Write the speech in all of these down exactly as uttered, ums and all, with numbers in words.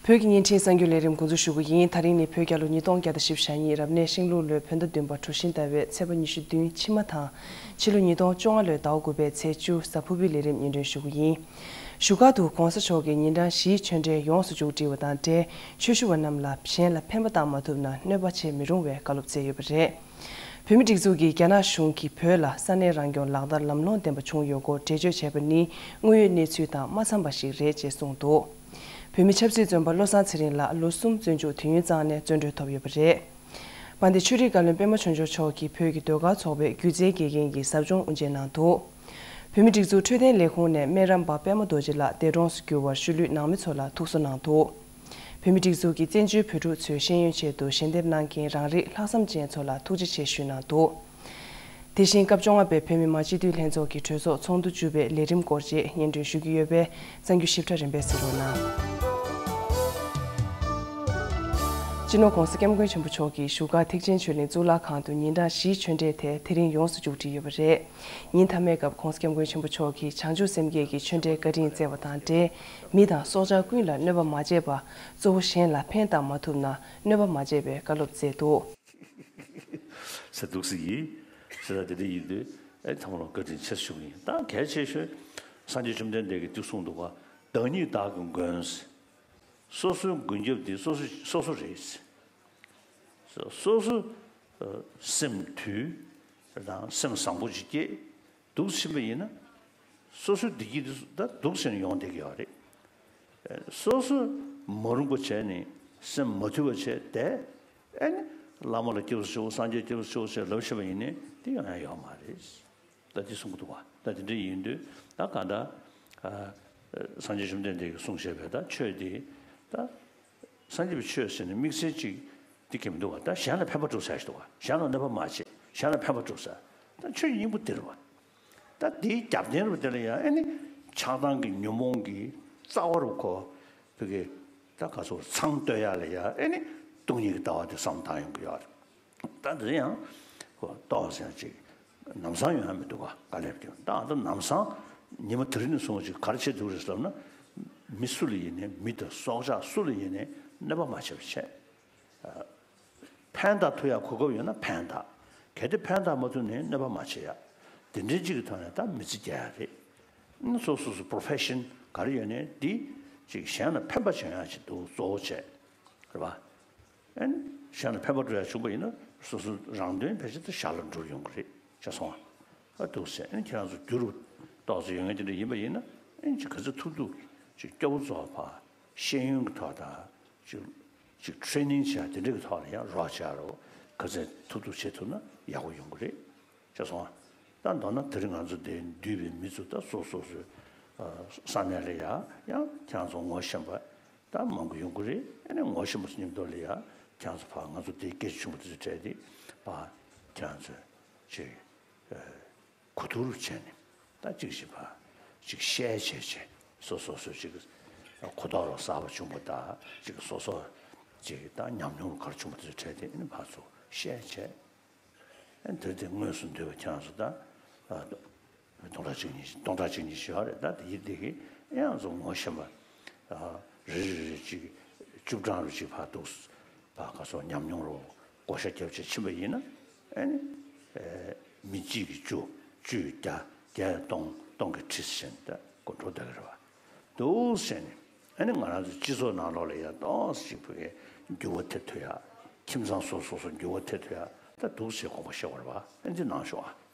བོད་ཀྱི་བརྙན་འཕྲིན་གསར་འགྱུར་ལས་རིམ་འགོ་འཛུགས་ཞུ་གི་ཡིན། དེ་རིང་ནི་བོད་རྒྱལ་ལོ་ཉིས་སྟོང་བརྒྱ་དང་བཞི་བཅུ་ཞེ་གཉིས། རབ་གནས་ཤིང་ལུག་ལོའི་བོད་ཟླ་བདུན་པ་གྲུ་བཞིན་ཟླ་བའི་ཚེས་པ་ཉི་ཤུ་བདུན་ཕྱི་མ་དང་། ཕྱི་ལོ་ཉིས་སྟོང་བཅོ་ལྔ་ལོའི་ཟླ་བ་དགུ་པའི་ཚེས་བཅུ་གཟའ་ཕུར་བུའི་ལས་རིམ་སྙན་སྒྲོན་ཞུ་གི་ཡིན། བཞུགས་སྒར་དུ་༸གོང་ས་མཆོག་གིས་ཉིན་གྲངས་བཞིའི་ཆོས་འབྲེལ་ཡོངས་སུ་མཇུག་སྒྲིལ་བ་དང་འབྲེལ། ཆོས་ཞུ་བ་རྣམས་ལ་གཞན་ལ་ཕན་པ་བཏང་མ་ཐུབ་ན་གནོད་པ་བྱེད་མི་རུང་བའི་བཀའ་སློབ་སྩལ་ཡོད་པ་རེད། བོད་མིའི་སྒྲིག་འཛུགས་ཀྱིས་རྒྱ་ནག་གཞུང་གིས་བོད་ལ་ས་གནས་རང་སྐྱོང་ལག་བསྟར་ལམ་ལྷོང་ལྡན་པ་བྱུང་ཡོད་སྐོར་འགྲེལ་བརྗོད་བྱས་པ་ནི་དངོས་ཡོད་གནས་ཚུལ་དང་མ་འཚམས་པ་ཞིག་རེད་ཅེས་གསུངས་འདུག། བོད་མི་ཆབ་སྲིད་བཙོན་པ་བློ་བཟང་ཚེ་རིང་ལགས་ལོ་གསུམ་བཙོན་འཇུག་དུས་ཡུན་གཙང་ནས་བཙོན་གྲོལ་ཐོབ་ཡོད་པ་རེད། དཔལ་ལྡན་ཆོས་རིག་བཀའ་བློན་པད་མ་ཆོས་འབྱོར་མཆོག་གིས་བོད་ཀྱི་ཟློས་གར་ཚོགས་པའི་སྒྱུ་རྩལ་དགེ་རྒན་གྱི་ཟབ་སྦྱོང་དབུ་འབྱེད་གནང་འདུག། བོད་མིའི་སྒྲིག་འཛུགས་འཕྲོད་བསྟེན་ལས་ཁུངས་ནས་སྨན་རམས་པ་པད་མ་རྡོ་རྗེ་ལགས་འདས་གྲོངས་སུ་གྱུར་བར་ཤུལ་ལུས་ནང་མི་ཚོ་ལ་ཐུགས་གསོ་གནང་འདུག། བོད་མིའི་སྒྲིག་འཛུགས་ཀྱི་བཙན་བྱོལ་བོད་ཕྲུག་ཚོས་ཤེས་ཡོན་ཆེད་དུ་ཞལ་འདེབས་གནང་མཁན་རང་རིགས་ལྷག་བསམ་ཅན་ཚོ་ལ་ཐུགས་རྗེ་ཆེ་ཞུས་གནང་འདུག། དེ་བཞིན་སྐབས་བཅོ་ལྔ་པའི་བོད་མི་མང་སྤྱི་འཐུས་ལྷན་ཚོགས་ཀྱི་གྲོས་ཚོགས་ཚོགས་འདུ་བཅུ་པའི་ལས་རིམ་སྐོར་བཅས་སྙན་སྒྲོན་ཞུ་གི་ཡོད་པས་གསར་འགྱུར་ཞིབ་ཕྲ་རིམ་པས་གཟིགས་རོགས་གནང་། སྤྱི་ནོར་༸གོང་ས་༸སྐྱབས་མགོན་ཆེན་པོ་མཆོག་གིས་བཞུགས་སྒར་ཐེག་ཆེན་ཆོས་གླིང་གཙུག་ལག་ཁང་དུ་ཉིན་གྲངས་བཞིའི་ཆོས་འབྲེལ་དེ་དེ་རིང་ཡོངས་སུ་མཇུག་སྒྲིལ་ཡོད་པ་རེད། ཉིན་མཐའ་མའི་སྐབས་༸གོང་ས་༸སྐྱབས་མགོན་ཆེན་པོ་མཆོག་གིས་བྱང་ཆུབ་སེམས་བསྐྱེད་ཀྱི་ཆོས་འབྲེལ་བཀའ་དྲིན་སྩལ་བ་དང་འབྲེལ། མི་དང་སྲོག་ཆགས་ཀུན་ལ་གནོད་པ་མ་བྱས་པ། གཙོ་བོ་གཞན་ལ་ཕན་བཏགས་མ་ཐུབ་ན་གནོད་པ་མ་བྱས་པའི་བཀའ་སློབ་སྩལ་འདུག། ཟེར་འདུག་ཟེར་ཡིན། ཟེར་ད་དེ་འདྲ་ཡིན་དུས་ཨེ་ཚང་མ་ལ་བཀའ་དྲིན་ཆེ་ཞུ་གི་ཡིན། ད་གལ་ཆེ་ཤོས་སངས་རྒྱས་བཅོམ་ལྡན་འདས་ཀྱིས་འདི་གསུངས་འདུག་ག། བདག་ཉིད་བདག་གི་མགོན། སོ་སོའི་མགོན་སྐྱབས་དེ་སོ་སོ་སོ་སོ་རེད། སོ་སོ་སེམས་དུལ་དང་སེམས་བཟང་པོ་ཅིག་སྐྱེས། འདུག་ཕྱིན་པ་ཡིན་ན། སོ་སོའི་བདེ་སྐྱིད་དེ་ད་འདུག་ཕྱིན་ཡོང་བསྡད་ཀྱི་ཡོད་རེད། སོ་སོ་མ་རུངས་པ་བྱས་ནས་སེམས་མ་དུལ་བ་བྱས་ཏེ། ཨེ་ནི་བླ་མ་ལ་སྐྱབས་སུ་མཆིའོ། སངས་རྒྱས་སྐྱབས་སུ་མཆིའོ་ཞེས་ལབ་ཤེས་པ་ཡིན་ནའི་དེ་ཡོང་ཡ་ཡོད་མ་རེད། ད་དེ་གསུང་གི་འདུག་བ། ད་དེ་འདྲ་ཡིན་དུས་ད་ག་འདྲ། ཨ། སངས་རྒྱས་བཅོམ་ལྡན་འདས་ཀྱིས་གསུངས་བཞག་པའི་ད་ཆོས་དེ་ད། སངས་རྒྱས་པའི་ཆོས་ཟེར་ནས་དམིགས་བསལ་ཅིག་འདི་གལ་མི་འདུག་བ། ད་གཞན་ལ་ཕན་པ་སྒྲུབ་ཟེར་ཞིག་འདུག་བ། གཞན་ལ་གནོད་པ་མ་བྱེད། གཞན་ལ་ཕན་པ་སྒྲུབ་ཟེར། ད་ཆོས་ཀྱི་སྙིང་པོ་འདི་རེད་བ། ད་འདིའི་རྒྱབ་རྟེན་རུ་དེ་ལ་ཡང་ཨེ་ནི་ཆགས་སྡང་གི་ཉོན་མོངས་ཀྱི་རྩ་བ་རུ་ཁོ་བོད་ཀྱི་ད་ག་ཚོད་ཚང་བསྟོད་ཡག་ལ་ཡང་ཨེ་ནི་སྟོང་ཉིད་ཀྱི་ལྟ་བ་དེ་བསམ་བཏང་ཡོང་གི་ཡོད་རེད། ད་འདི་ཡང་ཏོག་ཙམ་ཅིག་ལམ་སང་ཡོང་ཡ་མི་འདུག་ག། དཀའ་ལས་དེ་ད་ཨ་ད་ལམ་སང་ཉི་མ་དེ་རིང་ནས་བཟུང་ཅིག་ག་རེ་བྱེད་ཐུབ་རེད་ཟེར་ན། མི་སུ་ལ་ཡིན་ནའི་མི་དང་སྲོག་ཆགས་སུ་ལ་ཡིན་ནའི་གནོད་པ་མ་བྱེད་པ་བྱས། ཕན་བཏགས་ཐུབ་ཡ་གོ་སྐབས་ཡོད་ན་ཕན་བཏགས། གལ་ཏེ་ཕན་བཏགས་མ་ཐུབ་ནའི་གནོད་པ་མ་བྱེད་ཡ། དེ་འདྲའི་ཅིག་གི་ཐོག་ནས་ད་མི་ཚེ་སྐྱེལ་ཡ་རེད། སོ་སོ་སོ་པོ་རོ་ཕེ་ཤན་ག་རེ་ཡོད་ནའི་འདི་ཅིག་གཞན་ལ་ཕན་པ་བྱེད་ཡ་ཅིག་འདུག་གཙོ་བོ་བྱས། རེད་པ། ཨན། གཞན་ལ་ཕན་པ་སྒྲུབ་ཡ་བྱུང་པ་ཡིན་ན་སོ་སོ་རང་དོན་ཕལ་ཆེར་དུ་ཞར་ལ་འགྲུབ་ཡོང་གི་རེད་ཤེས་སོང་ཨ། ཨ་འདུག་ཟེར། ཨན། ཁྱེད་རང་ཚོ་རྒྱུ་རུ་ཏོག་ཙམ་ཡོད་མཁན་དེ་འདྲ་ཡིན་པ་ཡིན་ན། ཨན། ཅིག་ག་ཚོད་ཐུབ་ཐུབ་ཅིག་སྐྱོ་བོ་རྫོགས་པ་ཤེས་ཡོན་གྱི་ཐོག་དང་ཅིག་ཅིག་ཊེ་རེ་ནིང་བྱས་དེ་འདྲ་གི་ཐོག་ལ་ཡང་རོགས་བྱས་རོགས་ག་ཚོད་ཐུབ་ཐུབ་བྱེད་ཐུབ་ན་ཡག་པོ་ཡོང་གི་རེད། ཤེས་སོང་ཨ། ད་མདོར་ན་དེ་རིང་ང་ཚོ་འདིར་འདུས་པའི་མི་ཚོ་ད་སོ་སོ་སོའི་ས་གནས་ལ་ཡ་ཡང་ཁྱེད་རང་ཚོ་ངོ་ཤེས་པ་ད་མང་པོ་ཡོང་གི་རེད། ཨ་ནི་ངོ་ཤེས་པ་ཚོ་མཉམ་དུ་ལ་ཡ་ཁྱེད་རང་ཚོ་ཕར་ང་ཚོ་འདིར་སྐད་ཆ་ཆུང་པོ་དེ་ཚོ་སྤྲད་དེ་ཕར་ཁྱེད་རང་ཚོ་ཅིག་གོ་བསྡུར་བྱས་ནས་ད་ཅིག་ཞིག་ཕར་ཅིག་བཤད་བྱས་བྱས་སོ་སོ་སོ་ཅིག་གོ་རྟོགས་རོགས་གསར་པ་བྱུང་པ་ད་ཅིག་སོ་སོ་ཅིག་ད་ཉམས་མྱོང་ག་རེ་བྱུང་པ་དེ་ཚོ་སྤྲད་དེ་ཨ་ནི་ཕར་ཚུར་བཤད་བྱས། དེར་དེ་དངོས་སུ་འདུས་པ་ཁྱེད་རང་ཚོ་ད། སྟོང་ཕྲག་གཅིག་གཉིས་སྟོང་ཕྲག་གཅིག་གཉིས་ཤོད་རེད། ད་དེ་ཡི་དེ་གི་ཨེ་ཡང་ཚོ་ངོ་ཤེས་པ། རེ་རེ་རེ་གཅིག་བཅུ་གྲངས་རུ་གཅིག་ཕར་འདུག་ཕར་ག་སོགས་ཉམས་མྱོང་རུ་བགོ་བཤའ་རྒྱབ་བྱས་ཕྱིན་པ་ཡིན་ན། ཨེ་ནི། མི་གཅིག་གིས་བཅུ། བཅུས་བརྒྱ། བརྒྱས་སྟོང་། སྟོང་གིས་ཁྲི་ཟེར་ནས་ད་གོ་འགྲོ་བསྡད་ཀྱི་རེད་བ། འདུག་ཟེར་ནས། ཨ་ནི་ང་རང་ཚོ་སྤྱི་ཚོགས་ནང་ལོགས་ལ་ཡང་ཏོག་ཙམ་ཅིག་བོད་སྐད་འགྱུར་བ་ཐེབས་ཐུབ་ཡ། ཁྱིམ་ཚང་སོ་སོ་སོ་འགྱུར་བ་ཐེབས་ཐུབ་ཡ་ད་འདུག་ཟེར་དགོངས་པ་བཞེས་པ་རེད་བ། ཨ་ནི་འདི་གནང་ཤོག་ཨ།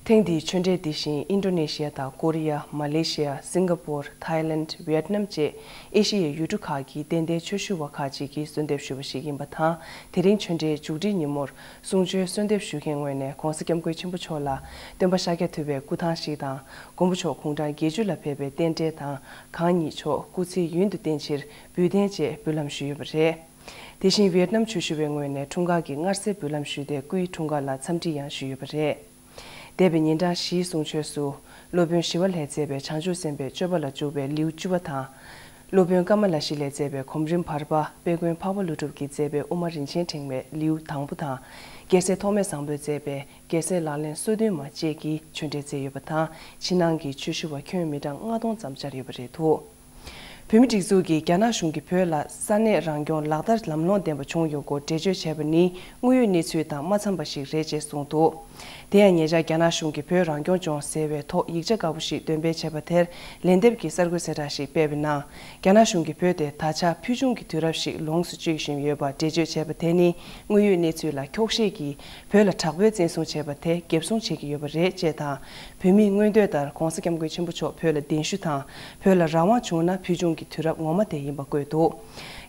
ཐེངས་འདིའི་ཆོས་འབྲེལ་འདི་བཞིན་ཨིན་ཌོ་ནེ་ཤི་ཡ་དང་ཀོ་རི་ཡ། མ་ལེ་ཤི་ཡ། སིང་ག་པོར། ཐའི་ལེནྜ། ཝི་ཡེཊ་ནམ་བཅས་ཨེ་ཤི་ཡའི་ཡུལ་གྲུ་ཁག་གི་དད་ལྡན་ཆོས་ཞུ་བ་ཁག་ཅིག་གིས་གསོལ་འདེབས་ཞུས་པ་ཞིག་ཡིན་པ་དང་། དེ་རིང་ཆོས་འབྲེལ་མཇུག་སྒྲིལ་ཉིན་མོར་གསུང་ཆོས་གསོལ་འདེབས་ཞུ་མཁན་ངོས་ནས་༸གོང་ས་༸སྐྱབས་མགོན་ཆེན་པོ་མཆོག་ལ་སྟོན་པ་ཤཱཀྱ་ཐུབ་པའི་སྐུ་ཐང་ཞིག་དང་། མགོན་པོ་མཆོག་དགུང་གྲངས་བརྒྱད་ཅུ་ལ་ཕེབས་པའི་རྟེན་འབྲེལ་དང་། གང་ཉིད་མཆོག་སྐུ་ཚེ་ཡུན་དུ་བརྟན་ཕྱིར་འབུལ་རྟེན་བཅས་འབུལ་ལམ་ཞུས་ཡོད་པ་རེད། དེ་བཞིན་ཝི་ཡེཊ་ནམ་ཆོས་ཞུ་བའི་ངོས་ནས་འཁྲུངས་སྐར་གྱི་མངར་ཟས་འབུལ་ལམ་ཞུས་ཏེ་སྐུའི་འཁྲུངས་སྐར་ལ་འཚམས་འདྲི་ཡང་ཞུས་ཡོད་པ་རེད། འདས་པའི་ཉིན་གྲངས་བཞིའི་གསུང་ཆོས་སུ། སློབ་དཔོན་ཞི་བ་ལྷས་མཛད་པའི་བྱང་ཆུབ་སེམས་དཔའི་སྤྱོད་པ་ལ་འཇུག་པའི་ལེའུ་བཅུ་པ་དང་། སློབ་དཔོན་ཀ་མ་ལ་ཤཱི་ལས་མཛད་པའི་གོམ་རིམ་བར་པ། དཔལ་མགོན་འཕགས་པ་ཀླུ་སྒྲུབ་ཀྱིས་མཛད་པའི་དབུ་མ་རིན་ཆེན་ཕྲེང་བའི་ལེའུ་དང་པོ་དང་། རྒྱལ་སྲས་ཐོགས་མེད་བཟང་པོས་མཛད་པའི་རྒྱལ་སྲས་ལག་ལེན་སོ་བདུན་མ་བཅས་ཀྱི་ཆོས་འབྲེལ་མཛད་ཡོད་པ་དང་། ཕྱི་ནང་གི་ཆོས་ཞུ་བ་ཁྱོན་མི་གྲངས་ལྔ་སྟོང་ཙམ་བཅར་ཡོད་པ་རེད་འདུག། བོད་མིའི་སྒྲིག་འཛུགས་ཀྱིས་རྒྱ་ནག་གཞུང་གིས་བོད་ལ་ས་གནས་རང་སྐྱོང་ལག་བསྟར་ལམ་ལྷོང་ལྡན་པ་བྱུང་ཡོད་སྐོར་འགྲེལ་བརྗོད་བྱས་པ་ནི་དངོས་ཡོད་གནས་ཚུལ་དང་མ་འཚམས་པ་ཞིག་རེད་ཅེས་གསུངས་འདུག་དེ་ཡང་ཉེ་ཆར་རྒྱ་ནག་གཞུང་གིས་བོད་རང་སྐྱོང་ལྗོངས་ཟེར་བའི་ཐོག་ཡིག་ཆ་དཀར་པོ་ཞིག་འདོན་སྤེལ་བྱས་པ་དེར་ལན་འདེབས་ཀྱི་གསར་འགོད་གསལ་བསྒྲགས་ཤིག་སྤེལ་བའི་ནང་། རྒྱ་ནག་གཞུང་གིས་བོད་དེ་ད་ཆ་ཕུལ་བྱུང་གི་དུས་རབས་ཤིག་ལོངས་སུ་སྤྱོད་བཞིན་ཡོད་པ་འགྲེལ་བརྗོད་བྱས་པ་དེ་ནི་དངོས་ཡོད་གནས་ཚུལ་ལ་འཁྱོག་བཤད་ཀྱིས་བོད་ལ་དྲག་པོའི་བཙན་བཟུང་བྱས་པ་དེ་འགེབས་སྲུང་བྱེད་ཀྱི་ཡོད་པ་རེད་ཅེས་དང་། བོད་མིའི་མངོན་འདོད་ལྟར་༧གོང་ས་༧སྐྱབས་མགོན་ཆེན་པོ་མཆོག་བོད་ལ་གདན་ཞུ་དང་བོད་ལ་རང་དབང་བྱུང་ན་ཕུལ་བྱུང་གི་དུས་རབས་ངོ་མ་དེ་ཡིན་པ་བཀོད་འདུག་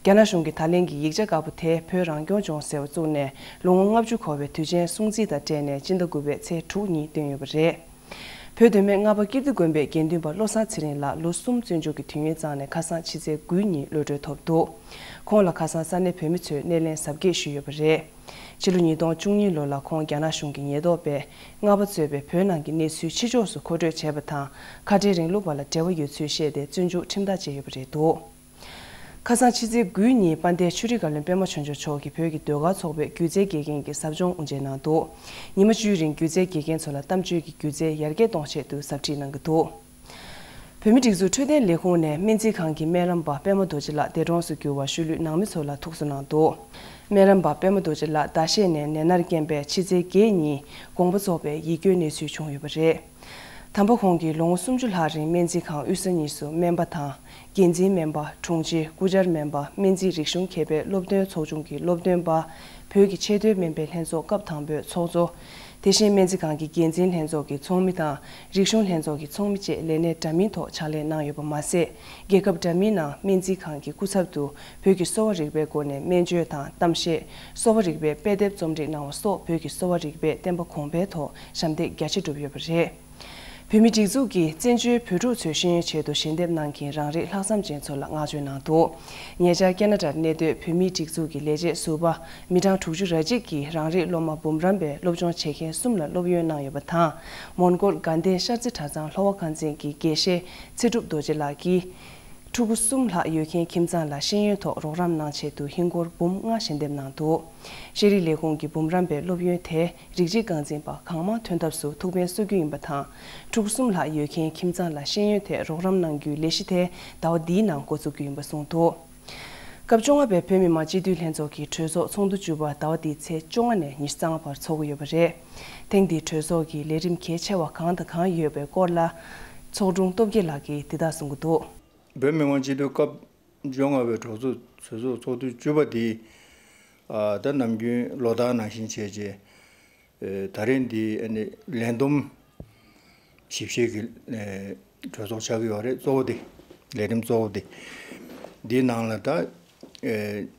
རྒྱ་ནག་གཞུང་གིས་ད་ལན་གྱི་ཡིག་ཆ་དཀར་པོ་དེ་བོད་རང་སྐྱོང་ལྗོངས་ཟེར་བ་བཙུགས་ནས་ལོ་ངོ་ལྔ་བཅུ་འཁོར་བའི་དུས་ཆེན་སྲུང་བརྩི་དང་འབྲེལ་ནས་སྤྱི་ཟླ་དགུ་པའི་ཚེས་དྲུག་ཉིན་བཏོན་ཡོད་པ་རེད། བོད་མདོ་སྨད་རྔ་པ་ཀིརྟི་དགོན་པའི་དགེ་འདུན་པ་བློ་བཟང་ཚེ་རིང་ལགས་ལོ་གསུམ་བཙོན་འཇུག་གི་དུས་ཡུན་བཅད་ནས་ཁ་སང་ཕྱི་ཚེས་དགུའི་ཉིན་གློད་གྲོལ་ཐོབ་འདུག་ཁོང་ལ་ཁ་སང་ས་གནས་བོད་མི་ཚོས་སྣེ་ལེན་གཟབ་རྒྱས་ཞུས་ཡོད་པ་རེད། ཕྱི་ལོ་ཉིས་སྟོང་བཅུ་གཉིས་ལོ་ལ་ཁོང་རྒྱ་ནག་གཞུང་གི་ཉེན་རྟོག་པས་རྔ་པ་གཙོས་པའི་བོད་ནང་གི་གནས་ཚུལ་ཕྱི་ཕྱོགས་སུ་མཁོ་སྤྲོད་བྱས་པ་དང་། ཁ་བྲལ་རིང་ལུགས་པ་ལ་འབྲེལ་བ་ཡོད་ཚུལ་བཤད་དེ་བཙོན་འཇུག་ཁྲིམས་ཐག་བཅད་ཡོད་པ་རེད་འདུག་ཁ་སང་ཕྱི་ཚེས་དགུའི་ཉིན་དཔལ་ལྡན་ཆོས་རིག་བཀའ་བློན་པད་མ་ཆོས་འབྱོར་མཆོག་གིས་བོད་ཀྱི་ཟློས་གར་ཚོགས་པའི་སྒྱུ་རྩལ་དགེ་རྒན་གྱི་ཟབ་སྦྱོང་དབུ་འབྱེད་གནང་འདུག་ཉི་མ་བཅུའི་རིང་སྒྱུ་རྩལ་དགེ་རྒན་ཚོ་ལ་གཏམ་བརྗོད་ཀྱིས་སྒྱུ་རྩལ་ཡར་རྒྱས་གཏོང་ཆེད་དུ་ཟབ་ཁྲིད་གནང་གི་འདུག་བོད་མིའི་སྒྲིག་འཛུགས་འཕྲོད་བསྟེན་ལས་ཁུངས་ནས་སྨན་རྩིས་ཁང་གི་སྨན་རམས་པ་པད་མ་རྡོ་རྗེ་ལགས་འདས་གྲོངས་སུ་གྱུར་བར་ཤུལ་ལུས་ནང་མི་ཚོ་ལ་ཐུགས་གསོ་གནང་འདུག་སྨན་རམས་པ་པད་མ་རྡོ་རྗེ་ལགས་ཟླ་ཤས་ནས་ནད་མནར་རྐྱེན་པས་ཕྱི་ཚེས་བརྒྱད་ཉིན་དགོངས་པ་རྫོགས་པའི་ཡིད་སྐྱོའི་གནས་ཚུལ་བྱུང་ཡོད་པ་རེད། དམ་པ་ཁོང་གིས་ལོ་ངོ་སུམ་ཅུ་ལྷག་རིང་སྨན་རྩིས་ཁང་དབུས་ས་གཉིས་སུ་སྨན་པ་དང་། འགན་འཛིན་སྨན་པ། དྲུང་ཆེ། སྐུ་བཅར་སྨན་པ། སྨན་རྩིས་རིག་གཞུང་མཁས་པའི་སློབ་སྟོན་ཚོགས་ཆུང་གི་སློབ་སྟོན་པ། བོད་ཀྱི་ཆེས་མཐོའི་སྨན་པའི་ལྷན་ཚོགས་སྐབས་དང་པོའི་ཚོགས་གཙོ། དེ་བཞིན་སྨན་རྩིས་ཁང་གི་འགན་འཛིན་ལྷན་ཚོགས་ཀྱི་ཚོགས་མི་དང་། རིག་གཞུང་ལྷན་ཚོགས་ཀྱི་ཚོགས་མི་བཅས་ལས་གནས་འདྲ་མིན་ཐོག་ཕྱག་ལས་གནང་ཡོད་པ་མ་ཟད། རྒྱལ་ཁབ་འདྲ་མིན་ནང་སྨན་རྩིས་ཁང་གི་སྐུ་ཚབ་ཏུ་བོད་ཀྱི་གསོ་བ་རིག་པའི་སྒོ་ནས་སྨན་བཅོས་དང་གཏམ་བཤད། གསོ་བ་རིག་པའི་དཔེ་དེབ་རྩོམ་སྒྲིག་གནང་བ་སོགས་བོད་ཀྱི་གསོ་བ་རིག་པའི་བསྟན་པ་གོང་འཕེལ་ཐོག་ཞབས་འདེགས་རྒྱ་ཆེ་བསྒྲུབས་ཡོད་པ་རེད། བོད་མིའི་སྒྲིག་འཛུགས་ཀྱིས་བཙན་བྱོལ་བོད་ཕྲུག་ཚོའི་ཤེས་ཡོན་ཆེད་དུ་ཞལ་འདེབས་གནང་མཁན་རང་རིགས་ལྷག་བསམ་ཅན་ཚོ་ལ་བསྔགས་བརྗོད་གནང་འདུག་ཉེ་ཆར་ཁེ་ན་ཌར་གནས་སྡོད་བོད་མིའི་སྒྲིག་འཛུགས་ཀྱི་ལས་བྱེད་ཟུར་པ་མི་གྲངས་དྲུག་ཅུ་རེ་གཅིག་གིས་རང་རིགས་སློབ་མ་འབུམ་རམས་པའི་སློབ་སྦྱོང་བྱེད་མཁན་གསུམ་ལ་སློབ་ཡོན་གནང་ཡོད་པ་དང་། མོན་གྷོར་དགའ་ལྡན་ཤར་རྩེ་གྲྭ་ཚང་ལྷོ་བ་ཁང་ཚན་གྱི་དགེ་བཤེས་ཚེ་སྒྲུབ་རྡོ་རྗེ་ལགས་ཀྱིས། ཕྲུ་གུ་གསུམ་ལྷག་ཡོད་མཁན་ཁྱིམ་ཚང་ལ་ཤེས་ཡོན་ཐོག་རོགས་རམ་གནང་ཆེད་དུ་ཧིན་སྒོར་འབུམ་ལྔ་ཞལ་འདེབས་གནང་འདུག་ཤེས་རིག་ལས་ཁུངས་ཀྱིས་འབུམ་རམས་པའི་སློབ་ཡོན་དེ་རིགས་གཅིག་རྐང་འཛིན་པ་གང་མང་ཐོན་ཐབས་སུ་ཐུགས་ཕན་གསོ་རྒྱུ་ཡིན་པ་དང་། ཕྲུ་གུ་གསུམ་ལྷག་ཡོད་མཁན་ཁྱིམ་ཚང་ལ་ཤེས་ཡོན་ཐད་རོགས་རམ་གནང་རྒྱུའི་ལས་གཞི་དེ་ཟླ་བ་འདིའི་ནང་འགོ་འཛུགས་རྒྱུ་ཡིན་པ་གསུངས་འདུག་སྐབས་བཅོ་ལྔ་པའི་བོད་མི་མང་སྤྱི་འཐུས་ལྷན་ཚོགས་ཀྱི་གྲོས་ཚོགས་ཚོགས་འདུ་བཅུ་པ་ཟླ་བ་འདིའི་ཚེས་བཅོ་ལྔ་ནས་ཉི་ཤུ་རྩ་ལྔ་བར་འཚོགས་ཀྱི་ཡོད་པ་རེད། ཐེངས་འདིའི་གྲོས་ཚོགས་ཀྱི་ལས་རིམ་གལ་ཆེ་བ་གང་དང་གང་ཡོད་པའི་སྐོར་ལ། ཚོགས་དྲུང་སྟོབས་རྒྱལ་ལགས་ཀྱིས་འདི་ལྟར་གསུངས་ཀྱི་འདུག་བོད་མི་མང་སྤྱི་འཐུས་སྐབས་བཅོ་ལྔ་པའི་གྲོས་ཚོགས་ཚོགས་ཚོགས་ཚོགས་དུས་བཅུ་པ་དེ། ཨ། ད་ནམ་རྒྱུན་ལོ་ལྟར་ནང་བཞིན་བྱས་རྗེས། ཨེ། ད་རེས་འདི་ཨ་ནི་ལས་བསྡོམས་ཞིབ་བཤེར་གྱི། ཨེ། གྲོས་ཚོགས་ཆགས་ཀྱི་ཡོད་རེད། གཙོ་བོ་དེ། ལས་རིམ་གཙོ་བོ་དེ། འདིའི་ནང་ལ་ད། ཨེ།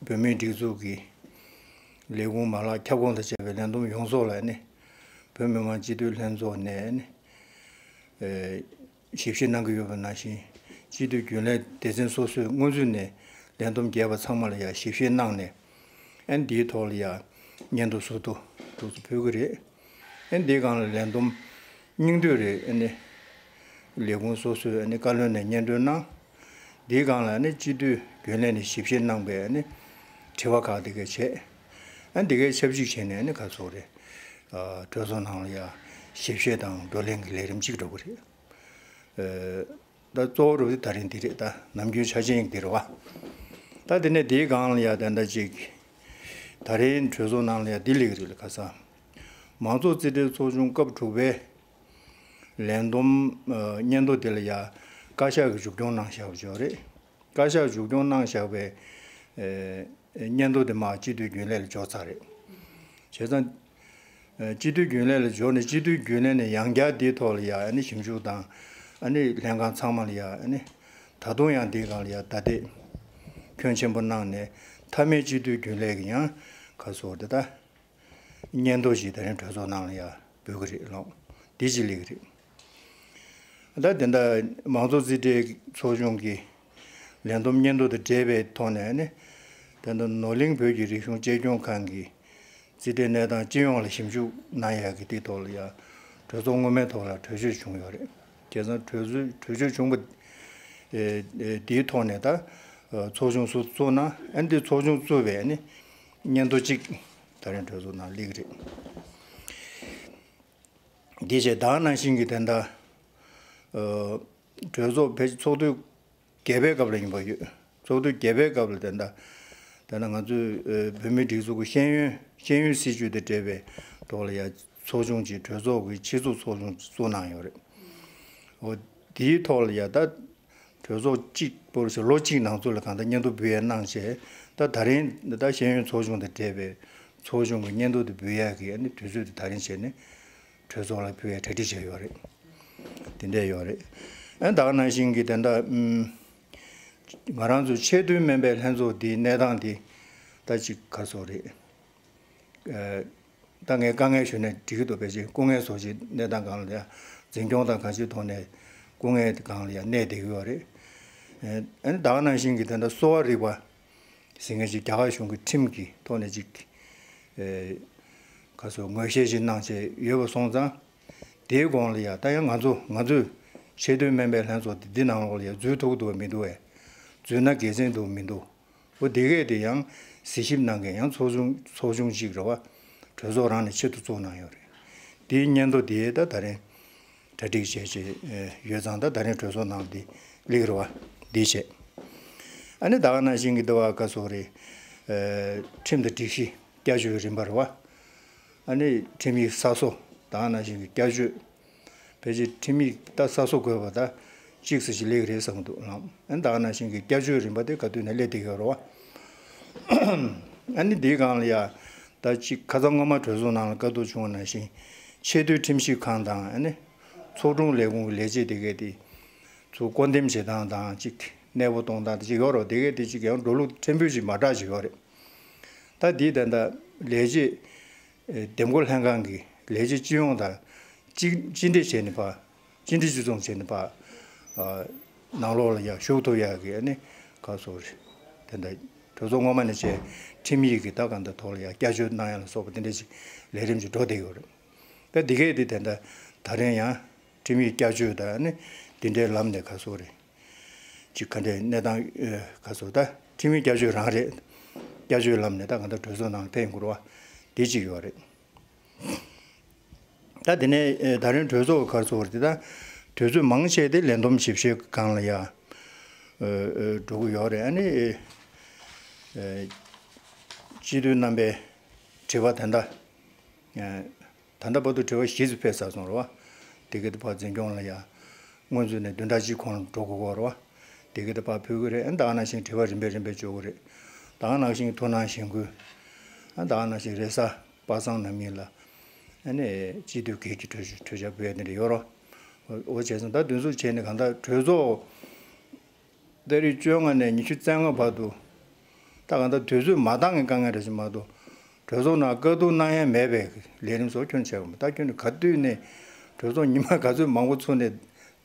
བོད་མིའི་སྒྲིག་འཛུགས་ཀྱི་ལས་ཁུངས་མ་ལག་ཁྱབ་ཁོངས་དང་བཅས་པའི་ལས་བསྡོམས་ཡོངས་རྫོགས་ལ་ནི། བོད་མི་མང་སྤྱི་འཐུས་ལྷན་ཚོགས་ནས་ནི། ཨེ། ཞིབ་བཤེར་གནང་གི་ཡོད་པ་ནང་བཞིན། སྤྱི་འཐུས་རྒྱུན་ལས་སྡེ་ཚན་སོ་སོས་སྔོན་ཚུད་ནས་ལས་བསྡོམས་བརྒྱབ་པ་ཚང་མ་ལ་ཡང་ཞིབ་བཤེར་གནང་ནས། ཨ་ནི་འདིའི་ཐོག་ལ་ཡང་སྙན་ཐོ་ཟུར་དུ་འདུག་སེ་ཕུལ་གྱི་རེད། ཨ་ནི་འདིའི་སྒང་ལ་ལས་བསྡོམས་སྙིང་བསྡུས་རེད། ཨ་ནི་ལས་ཁུངས་སོ་སོས་ཨ་ནི་བཀའ་བློན་ནས་སྙན་སྒྲོན་གནང་། འདིའི་སྒང་ལ་ཨ་ནི་སྤྱི་འཐུས་རྒྱུན་ལས་ནས་ཞིབ་བཤེར་གནང་པའི་ཨ་ནི་དྲི་བ་ཁག་དེ་གས་བྱས། ཨ་ནི་དེ་གས་ཆབས་ཅིག་བྱས་ནས་ཨ་ནི་ག་ཚོད་རེད། ཨ། གྲོས་ཚོགས་ནང་ལ་ཡང་ཞིབ་བཤེར་དང་བགྲོ་གླེང་གི་ལས་རིམ་གཅིག་འགྲོ་གི་རེད། ཨ། ད་གཙོ་བོ་རུ་ད་རིང་འདི་རེད། ད་ནམ་རྒྱུན་ཆ་ཆེན་འདི་རེད་བ། ད་དེ་ནས་དེའི་སྒང་ལ་ཡ་ད་ལྟ་ཅིག་ད་རེས་གྲོས་ཚོགས་ནང་ལ་ཡ་འདི་སླེབས་ཀྱི་རེད་ལ། ཁ་སང་མང་གཙོ་རྩིས་སྤྲོད་ཚོགས་ཆུང་སྐབས་དྲུག་པའི་ལས་བསྡོམས། ཨ། སྙན་ཐོ་དེ་ལ་ཡ་བཀའ་ཤག་གིས་མཇུག་སྐྱོང་གནང་བཞག་པ་ཅིག་རེད། བཀའ་ཤག་མཇུག་སྐྱོང་གནང་བཞག་པའི། ཨེ། སྙན་ཐོ་དེ་མར་སྤྱི་འཐུས་རྒྱུན་ལས་ལ་འབྱོར་ཚར་རེད། བྱས་ཙང་། ཨེ། སྤྱི་འཐུས་རྒྱུན་ལས་ལ་འབྱོར་ནས་སྤྱི་འཐུས་རྒྱུན་ལས་ནས་ཡང་བསྐྱར་དེའི་ཐོག་ལ་ཡ་ཨ་ནི་ཞིབ་འཇུག་དང་། ཨ་ནི་ལྷན་ཁང་ཚང་མ་ལ་ཡ་ཨ་ནི་ད་དུང་ཡང་དེའི་སྒང་ལ་ཡ་བརྡ་དེབ་ཁྱོན་ཆེན་པོ་གནང་ནས། མཐའ་མའི་སྤྱི་འཐུས་རྒྱུན་ལས་ཀྱི་ཡང་ག་ཚོད་དེ་ད། སྙན་ཐོ་ཞིག་དེ་རིང་གྲོས་ཚོགས་ནང་ལ་ཡ་འབུལ་གི་རེད་ལགས། འདི་ཅིག་སླེབས་གི་རེད། ད་དེ་འདྲ་མང་གཙོ་རྩིས་སྤྲོད་ཚོགས་ཆུང་གི་ལས་བསྡོམས་སྙན་ཐོ་དང་འབྲེལ་བའི་ཐོག་ནས་ནི། དེ་འདྲ་ནོར་གླིང་བོད་ཀྱི་རིག་གཞུང་གཅེས་སྐྱོང་ཁང་གི་རྩིས་སྤྲོད་གནས་སྟངས་སྤྱི་ཡོངས་ལ་ཞིབ་འཇུག་གནང་ཡག་གི་དེའི་ཐོག་ལ་ཡ་གྲོས་ཚོགས་སྔོན་མའི་ཐོག་ལ་གྲོས་ཆོད་བྱུང་ཡོད་རེད། བྱས་ཙང་གྲོས་ཚོད་གྲོས་ཆོད་བྱུང་བ། ཨེ། ཨེ། དེའི་ཐོག་ནས་ད། ཨ། ཚོགས་ཆུང་སུ་བཙུགས་ན། ཨ་ནི་དེ་ཚོགས་ཆུང་བཙུགས་པའི་ནི་སྙན་ཐོ་གཅིག་ད་རིང་གྲོས་ཚོགས་ནང་སླེབས་ཀྱི་རེད། འདི་བྱས་ད་ག་ནང་བཞིན་གྱི་དེ་འདྲ། ཨ། གྲོས་ཚོགས་ཕལ་ཆེར་ཚོགས་དུས་ བརྒྱད་པའི་སྐབས་ལ་ཡིན་པ་ཡོད། ཚོགས་འདུ་བརྒྱད་པའི་སྐབས་ལ་དེ་འདྲ་དེ་འདྲ་ང་ཚོས་ཨ་བོད་མིའི་སྒྲིག་འཛུགས་ཀྱི་ཤེས་ཡོན་ཤེས་ཡོན་སྲིད་བྱུས་དང་འབྲེལ་བའི་ཐོག་ལ་ཡ་ཚོགས་ཆུང་ཅིག་གྲོས་ཚོགས་ཀྱི་ཆེད་འཛུགས་ཚོགས་ཆུང་ཅིག་བཙུགས་གནང་ཡོད་རེད། འོ་དེའི་ཐོག་ལ་ཡ་ད་གྲོས་ཚོགས་གཅིག་པོ་ཞིག་ལོ་གཅིག་ནང་ཚུད་ལ་གང་ལྟར་སྙན་ཐོ་འབུལ་ཡས་གནང་བྱས། ད་ད་རིང་ད་ཤེས་ཡོན་ཚོགས་ཆུང་དང་འབྲེལ་བའི་ཚོགས་ཆུང་གི་སྙན་ཐོ་དེ་འབུལ་ཡས་ཀྱི་ཨ་ནི་དུས་ཚོད་དེ་ད་རིང་བྱས་ནས་གྲོས་ཚོགས་ལ་ཕུལ་ཡས་གྲ་སྒྲིག་བྱས་ཡོད་རེད། དེ་འདྲས་ཡོད་རེད། ཨ་ད་ག་ནང་བཞིན་གྱི་དེ་འདྲ་ཨུམ། ང་རང་ཚོ་ཆེས་མཐོའི་སྨན་པའི་ལྷན་ཚོགས་འདིའི་གནས་སྟངས་འདི་ད་ཅིག་ག་རེ་ཟེར་དགོས་རེད། ཨ་ད་ངས་དཀའ་ངལ་ཞུས་ན་འགྲིག་གི་འདུག་ཕལ་ཆེར་སྐུ་ངལ་བཟོ་ཅིག་གནས་སྟངས་སྒང་ལ་ཡང་འཛིན་སྐྱོང་དང་གང་ཅིའི་ཐོག་ནས་སྐུ་ངལ་སྒང་ལ་ཡང་གནས་བསྡད་ཀྱི་ཡོད་རེད། ཨ་ནི་ད་ག་ནང་བཞིན་གྱི་དེ་འདྲ་གསོ་བ་རིག་པ་ཟེར་མཁན་ཅིག་རྒྱ་གར་གཞུང་གི་ཁྲིམས་ཀྱི་ཐོག་ནས་ཅིག་ཨེ་ག་རེ་ཟེར་ངོས་བཞེས་ཅིག་གནང་བྱས་ཡོད་པ་སོང་ཙང་། དེའི་གོང་ལ་ཡ་ད་ཡང་ང་ཚོ་ང་ཚོས་ཆེས་མཐོའི་སྨན་པའི་ལྷན་ཚོགས་འདི་འདི་ནང་ལོགས་ལ་ཡ་འཛུལ་ཐུབ་ཀྱི་འདུག་བ་མི་འདུག་བས། འཛུལ་ན་དགེ་མཚན་འདུག་མི་འདུག་འོ་དེ་གས་དེ་ཡང་གཟིགས་ཞིབ་གནང་མཁན་ཡང་ཚོགས་ཆུང་ཚོགས་ཆུང་གཅིག་རེད་བ། གྲོས་ཚོགས་རང་ནས་ཆེད་དུ་བཙུགས་གནང་ཡོད་རེད། དེའི་སྙན་ཐོ་དེ་ད་ད་རིང་གྲ་སྒྲིག་བྱས་བྱས་ཡོད་ཙང་ད་ད་རིང་གྲོས་ཚོགས་ནང་འདི་སླེབས་རེད་བ། འདི་བྱས། ཨ་ནི་ད་ག་ནང་བཞིན་གྱི་འདི་བ་ག་རེ་ཟེར་དགོས་རེད། ཁྲིམས་དང་སྒྲིག་གཞི་བསྐྱར་བཅོས་རིམ་པ་རེད་བ། ཨ་ནི་ཁྲིམས་ཡིག་གསར་བཟོ་ད་ག་ནང་བཞིན་གྱི་བསྐྱར་བཅོས། ཕལ་ཆེར་ཁྲིམས་ཡིག་ད་གསར་བཟོ་དགོས་པ་ད་གཅིག་ཙམ་ཞིག་སླེབས་ཀྱི་རེད་བསམ་གྱི་འདུག་ལགས། ཨ་ནི་ད་ག་ནང་བཞིན་གྱི་བསྐྱར་བཅོས་རིམ་པ་དེ་ག་དུས་ནས་སླེབས་བསྡད་ཀྱི་ཡོད་རེད་བ། ཨ་ནི་འདིའི་སྒང་ལ་ཡ་ད་གཅིག་ཁ་སང་སྔོན་མ་གྲོས་ཚོགས་ནང་ལ་བཀའ་བསྡུར་བྱུང་བ་ནང་བཞིན་ཆེས་མཐོའི་ཁྲིམས་ཞིབ་ཁང་དང་ཨ་ནི་ཚོགས་དྲུང་ལས་ཁུངས་ཀྱི་ལས་བྱེད་དེ་གས་དེ་ཚུར་བསྐོ་འདེམས་བྱེད་སྟངས་དང་གཅིག་གནས་སྤོ་གཏོང་སྟངས་དེ་གཅིག་ཡོད་རེད་བ། དེ་གས་དེ་གཅིག་ཡང་འགྲོ་ལུགས་ཕྲན་བུ་ཞིག་མ་འདྲ་ཞིག་ཡོད་རེད། ད་འདི་ད་ལྟ་ལས་བྱེད་ཨེ་འདེམས་བསྐོ་ལྷན་ཁང་གི་ལས་བྱེད་སྤྱི་ཡོངས་དང་གཅིག་གཅིག་འདྲེས་བྱས་ནས་ཕར་གཅིག་འདྲེས་གཅིག་མཚུངས་བྱས་ནས་ཕར་ཨ་ནང་ལོགས་ལ་ཡར་ཞུགས་ཐུབ་ཡག་གི་ཨ་ནི་ག་རེ་ཟེར་དགོས་རེད། དེ་འདྲ་གྲོས་ཚོགས་སྔོན་མ་ནས་བྱས་ཁྲིམས་ཡིག་གི་ད་ག་འདྲ་ཐོག་ལ་ཡར་བསྐྱར་བཅོས་གནང་ཡག་ལ་སོགས་པ་དེ་འདྲ་ཞིག་ལས་རིམ་ཞིག་འགྲོ་བསྡད་ཡོད་རེད། ད་འདི་གས་དེ་དེ་འདྲ་ད་རིང་ཡང་ཁྲིམས་ཡིག་བསྐྱར་བཅོས་དང་ཨ་ནི་འདི་འདྲའི་ལམ་ནས་ག་རེ་ཟེར་དགོས་རེད། ཅིག་ག་འདྲའི་གནས་སྟངས་ཨེ་ག་རེ་ཟེར་ད་ཁྲིམས་ཡིག་བསྐྱར་བཅོས་རང་རེད། བསྐྱར་བཅོས་ལམ་ནས་ད་གང་ལྟར་གྲོས་ཚོགས་ནང་ཕེབས་ཡོང་གི་རེད་བ། དེ་གཅིག་ཡོད་རེད། ད་དེ་ནས་ཨེ་ད་རིང་གྲོས་ཚོགས་ག་རེ་ཟེར་དགོས་རེད་དེ་ད་དུས་ཚོད་མང་ཆེ་དེ་ལས་བསྡོམས་ཞིབ་བཤེར་སྒང་ལ་ཡ་ཨེ་ཨེ་འགྲོ་གི་ཡོད་རེད། ཨ་ནི་ཨེ་ཨེ་སྤྱི་འཐུས་རྣམ་པའི་དྲི་བ་དེ་འདྲ་ཨེ་ད་ལྟ་བར་དུ་དྲི་བ་བཞི་ཙམ་ཕེབས་ཚར་སོང་རེད་བ། དེ་ག་དེ་ཕར་འཛིན་སྐྱོང་ལ་ཡ་སྔོན་ཚུད་ནས་བདུན་ཕྲག་གཅིག་གོང་ལ་འགྲོ་དགོས་ཀྱི་རེད་བ། དེ་ག་དེ་ཕར་ཕུལ་གྱི་རེད། ཨ་ནི་ད་ག་ནང་བཞིན་དྲི་བ་རིམ་པས་རིམ་པས་འབྱོར་གྱི་རེད། ད་ག་ནང་བཞིན་ཐུགས་སྣང་གཞེན་སྐུལ། ཨ་ནི་ད་ག་ནང་བཞིན་རེས་གཟའ་པ་སངས་ནམ་ཡིན་ལ་ཨ་ནི་སྤྱི་འཐུས་སྒེར་གྱི་གྲོས་གྲོས་འཆར་ཕུལ་ཡ་དེ་འདྲ་ཡོད་རེད་བ། འོ་བྱས་ཙང་ད་འདི་ཚོ་བྱས་ནས་གང་ལྟར་གྲོས་ཚོགས་ཏ་རིག་བཅོ་ལྔ་ནས་ཉི་ཤུ་རྩ་ལྔ་བར་དུ། ད་གང་ལྟར་དུས་ཚོད་མ་འདང་གི་དཀའ་ངལ་རེ་ཞིག་མ་གཏོགས། གྲོས་ཚོགས་ནང་བཀའ་བསྡུར་གནང་ཡ་མེད་པའི་ལས་རིམ་སོགས་ཁྱོན་ཆེ་བ་མ་ད་ཁྱོན་ནས་ག་དུས་ནས་གྲོས་ཚོགས་ཉི་མ་ག་ཚོད་མང་པོ་ཚུགས་ནས་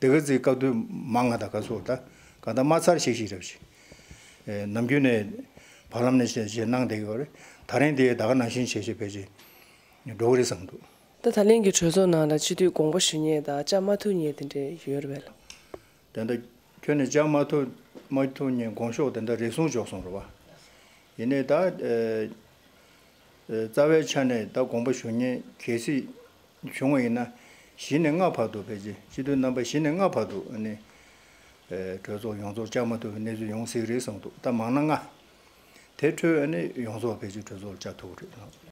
འདི་ག་ཚིག་བཀའ་བསྡུར་མང་ང་དང་ག་ཚོད་ད་གང་ལྟར་མ་ཚར་ཞིག་ཞིག་རེ་བཞིན། ནམ་རྒྱུན་ནས་བར་ལམ་ནས་བཤད་བཤད་གནང་བསྡད་ཡོད་རེད། ད་རིང་དེ་ད་ག་ནང་བཞིན་བྱས་བྱས་ཕལ་ཆེར་འགྲོ་གི་རེད་བསམ་འདུག་ད་ད་ལན་གྱི་གྲོས་ཚོགས་ནང་ལ་སྤྱི་འཐུས་དགོངས་པ་ཞུ་མཁན་དང་བཅའ་མ་ཐུབ་མཁན་དེ་འདྲ་ཡོད་རེད་པས་ལགས། དེ་འདྲ་ཁྱོན་ནས་བཅའ་མ་ཐུབ་མ་ཐུབ་མཁན་དགོངས་ཞུ་དེ་འདྲ་རེ་ཟུང་འཇོག་སོང་རེད་བ། ཡིན་ནའི་ད་ཨེ་ཨེ་རྩ་བའི་ཆ་ནས་ད་དགོངས་པ་ཞུ་མཁན་གལ་སྲིད་བྱུང་བ་ཡིན་ན་བཞི་ནས་ལྔ་བར་དུ་ཕལ་ཆེར་སྤྱི་འཐུས་རྣམ་པ་བཞི་ནས་ལྔ་བར་དུ་ཨ་ནི་ཨེ་གྲོས་ཚོགས་ཡོངས་རྫོགས་བཅའ་མ་ཐུབ་པའི་གནས་ཚུལ་ཡོང་སྲིད་ཀྱི་རེད་བསམ་འདུག་ད་མང་ན་ལྔ། དེ་འཕྲོས་ཨ་ནི་ཡོངས་རྫོགས་ཕལ་ཆེར་གྲོས་ཚོགས་ལ་བཅར་ཐུབ་ཀྱི་རེད།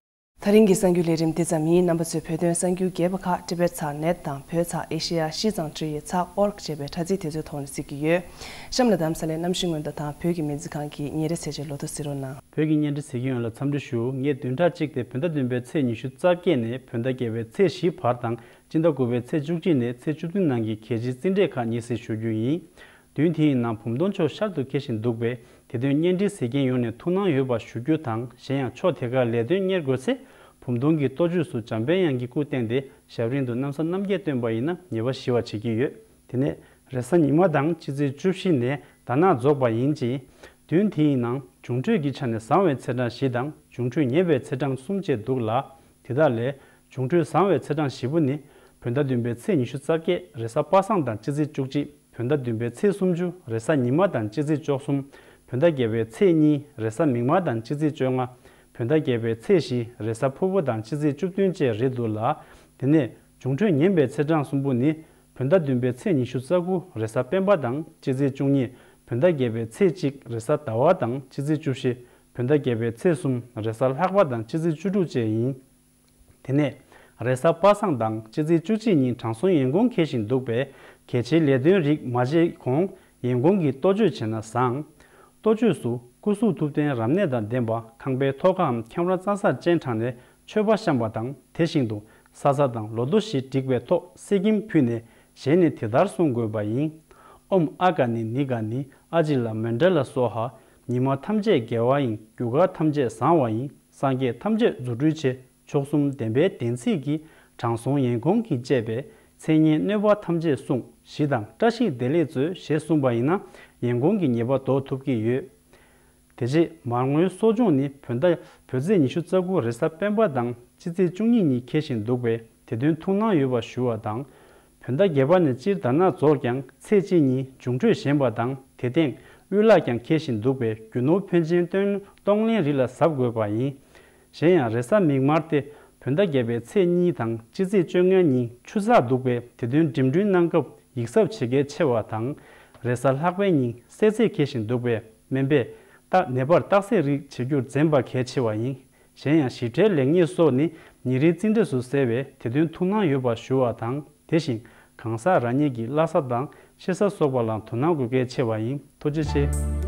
ད་རིང་གི་གསར་འགྱུར་ལས་རིམ་འདི་ཙམ་ཡིན། རྣམ་པ་ཚོས་བོད་དོན་གསར་འགྱུར་རྒྱས་པ་ཁག་ཊི་བེཊ་ཚགས་ནེཊ་དང་བོད་ཚགས་ཨེ་ཤེ་ཡ་ཤིས་ཙང་ཀྲི་ཡི་ཚགས་ཨོར་གི་ཅེས་པའི་དྲ་ཚིགས་དེ་ཚོའི་ཐོག་ནས་གཟིགས་ཀྱི་ཡོད། གཤམ་ལ་དྷ་རམ་ས་ལའི་གནམ་གཤིས་སྔོན་བརྡ་དང་བོད་ཀྱི་མི་ཚེ་ཁང་གི་ཉིན་རེའི་ཚེས་བཅད་ལོ་ཐོ་གཟིགས་རོགས་གནང་། བོད་ཀྱི་བརྙན་འཕྲིན་གཟིགས་མཁན་ཡོངས་ལ་འཚམས་འདྲི་ཞུ། ངས་བདུན་ཕྲག་གཅིག་སྟེ་བོད་ཟླ་བདུན་པའི་ཚེས་ཉི་ཤུ་རྩ་བརྒྱད་ནས་བོད་ཟླ་བརྒྱད་པའི་ཚེས་བཞི་བར་དང་། སྤྱི་ཟླ་དགུ་པའི་ཚེས་བཅུ་གཅིག་ནས་ཚེས་བཅུ་བདུན་ནང་གི་གལ་ཆེའི་རྩིས་འབྲས་ཁག་ངེས་གཟིགས་ཞུ་རྒྱུ་ཡིན། བདུན་དེའི་ནང་བུམ་སྡོང་མཆོག་ཤར་དུ་འཁེལ་བཞིན་འདུག་པས། དེ་དོན་བརྙན་འཕྲིན་གཟིགས་མཁན་ཡོངས་ནས་ཐུགས་སྣང་ཡོད་པ་ཞུ་རྒྱུ་དང་། གཞན་ཡང་ཕྱོགས་དེ་ཁར་ལས་དོན་གཉེར་དགོས་ཚེ། བུམ་སྡོང་གི་ལྟོ་ཆས་སུ་འཇམ་དཔལ་དབྱངས་ཀྱི་སྐུ་བསྟན་ཏེ་ཞབས་རིམ་དུ་གནམ་ས་རྣམ་རྒྱལ་བཏོན་པ་ཡིན་ན་ཉེས་པ་ཞི་བར་བྱེད་ཀྱི་ཡོད། དེ་ནས་རེས་གཟའ་ཉི་མ་དང་སྤྱི་ཚེས་བཅུ་བཞི་ནས་ཟླ་ནག་རྫོགས་པ་ཡིན་གྱི། བདུན་དེའི་ནང་འབྱུང་འཕྲོད་ཀྱི་ཆ་ནས་བཟང་བའི་ཚེས་གྲངས་བཞི་དང་འབྱུང་འཕྲོད་ངན་པའི་ཚེས་གྲངས་གསུམ་བཅས་འདུག་ལ། དེ་དག་ལས་འབྱུང་འཕྲོད་བཟང་བའི་ཚེས་གྲངས་བཞི་པོ་ནི། བོད་ཟླ་བདུན་པའི་ཚེས་ཉི་ཤུ་རྩ་བརྒྱད་རེས་གཟའ་པ་སངས་དང་སྤྱི་ཚེས་བཅུ་གཅིག་བོད་ཟླ་བདུན་པའི་ཚེས་སུམ་ཅུ་རེས་གཟའ་ཉི་མ་དང་སྤྱི་ཚེས་བཅུ་གསུམ། བོད་ཟླ་བརྒྱད་པའི་ཚེས་གཉིས་རེས་གཟའ་མིག་དམར་དང་སྤྱི་ཚེས་བཅོ་ལྔ། བོད་ཟླ་བརྒྱད་པའི་ཚེས་བཞི་རེས་གཟའ་ཕུར་བུ་དང་སྤྱི་ཚེས་བཅུ་བདུན་བཅས་རེད་འདུག་ལ། དེ་ནས་འབྱུང་འཕྲོད་ངན་པའི་ཚེས་གྲངས་གསུམ་པོ་ནི། བོད་ཟླ་བདུན་པའི་ཚེས་ཉི་ཤུ་རྩ་དགུ་རེས་གཟའ་སྤེན་པ་དང་སྤྱི་ཚེས་བཅུ་གཉིས་ བོད་ཟླ་བརྒྱད་པའི་ཚེས་གཅིག་རེས་གཟའ་ཟླ་བ་དང་སྤྱི་ཚེས་བཅུ་བཞི། བོད་ཟླ་བརྒྱད་པའི་ཚེས་གསུམ་རེས་གཟའ་ལྷག་པ་དང་སྤྱི་ཚེས་བཅུ་དྲུག་བཅས་ཡིན། དེ་ནས་རེས་གཟའ་པ་སངས་དང་སྤྱི་ཚེས་བཅུ་གཅིག་ཉིན་དྲང་སྲོང་ཡོན་གོང་འཁེལ་བཞིན་འདུག་པས། གལ་ཆེའི་ལས་དོན་རིགས་མ་བྱས་གོང་ཡོན་གོང་གི་གཏོ་བཅོས་བྱས་ན་བཟང་། གཏོ་བཅོས་སུ་སྐུ་གཟུགས་ཐུབ་བསྟན་རབ་གནས་དང་ལྡན་པ། ཁང་པའི་ཐོག་ཁའམ་ཁྱམས་ར་གཙང་སར་སྤྱན་དྲངས་ནས་མཆོད་པ་བཤམས་པ་དང་། དེ་བཞིན་དུ་ས་ས་དང་ལོ་ཐོ་བཞི་བསྒྲིགས་པའི་ཐོག་གསེར་སྐྱེམས་ཕུལ་ནས་ཞལ་ནས་དེ་ལྟར་གསུང་དགོས་པ་ཡིན། ཨོཾ་ཨ་ག་ནི་ནི་ག་ནི་ཨ་ཇི་ལ་མཎྜལ་ལ་སྭཱ་ཧཱ། ཉི་མ་ཐམས་ཅད་དགེ་བ་ཡིན། རྒྱུ་སྐར་ཐམས་ཅད་བཟང་བ་ཡིན། སངས་རྒྱས་ཐམས་ཅད་རྫུ་འཕྲུལ་ཆེ། མཆོག་གསུམ་བདེན་པའི་བདེན་ཚིག་གིས། དྲང་སྲོང་ཡོན་གོང་གིས་བཅས་པའི། མཚན་སྙན་གནོད་པ་ཐམས་ཅད་བསྲུང་། ཞི་དང་བཀྲ་ཤིས་བདེ་ལེགས་སྩོལ། ཞེས་གསུངས་པ་ཡིན་ན་ཡོན་གོང་གི་ཉེས་པ་ཟློག་ཐུབ་ཀྱི་ཡོད། དེ་རྗེས་མར་ངོའི་གསོ་སྦྱོང་ནི་བོད་ཟླ་བོད་ཚེས་ཉི་ཤུ་རྩ་དགུ་རེས་གཟའ་སྤེན་པ་དང་སྤྱི་ཚེས་བཅུ་གཉིས་ཉིན་འཁེལ་བཞིན་འདུག་པས། དེ་དོན་ཐུགས་སྣང་ཡོད་པ་ཞུ་བ་དང་། བོད་ཟླ་བརྒྱད་པ་ནས་སྤྱིར་དར་ནག་རྫོགས་ཀྱང་ཚེས་གཅིག་ཉིན་འབྱུང་འཕྲོད་ཞན་པ་དང་། དེ་སྟེང་དབུལ་ལག་ཀྱང་འཁེལ་བཞིན་འདུག་པས། རྒྱུ་ནོར་ཕོན་ཆེན་གཏོང་གཏོང་ལེན་རིགས་ལ་གཟབ་དགོས་པ་ཡིན། གཞན་ཡང་རེས་གཟའ་མིག་དམར་སྟེ་བོད་ཟླ་བརྒྱད་པའི་ཚེས་གཉིས་དང་སྤྱི་ཚེས་བཅོ་ལྔ་ཉིན་ཆུ་ཚགས་འདུག་པས། དེ་དོན་འགྲིམ་འགྲུལ་གནང་སྐབས་ཡིག་ཚབ་བྱེད་གལ་ཆེ་བ་དང་། རེས་གཟའ་ལྷག་པའི་ཉིན་གསལ་ཚེས་འཁེལ་བཞིན་འདུག་པས། སྨན་པས་རྟགས་ནད་པར་རྟགས་གསལ་རིགས་བྱེད་རྒྱུར་འཛེམ་པ་གལ་ཆེ་བ་ཡིན། གཞན་ཡང་ཞིབ་ཕྲའི་ལེགས་ཉེས་སོགས་ནི་ཉིན་རེའི་རྩིས་འབྲས་སུ་གསལ་བས། དེ་དོན་ཐུགས་སྣང་ཡོད་པ་ཞུ་བ་དང་། དེ་བཞིན་གང་ཟག་རང་ཉིད་ཀྱི་བླ་གཟའ་དང་གཤེད་གཟའ་སོགས་པ་ལ་དོ་སྣང་དགོས་གལ་ཆེ་བ་ཡིན། ཐུགས་རྗེ་ཆེ།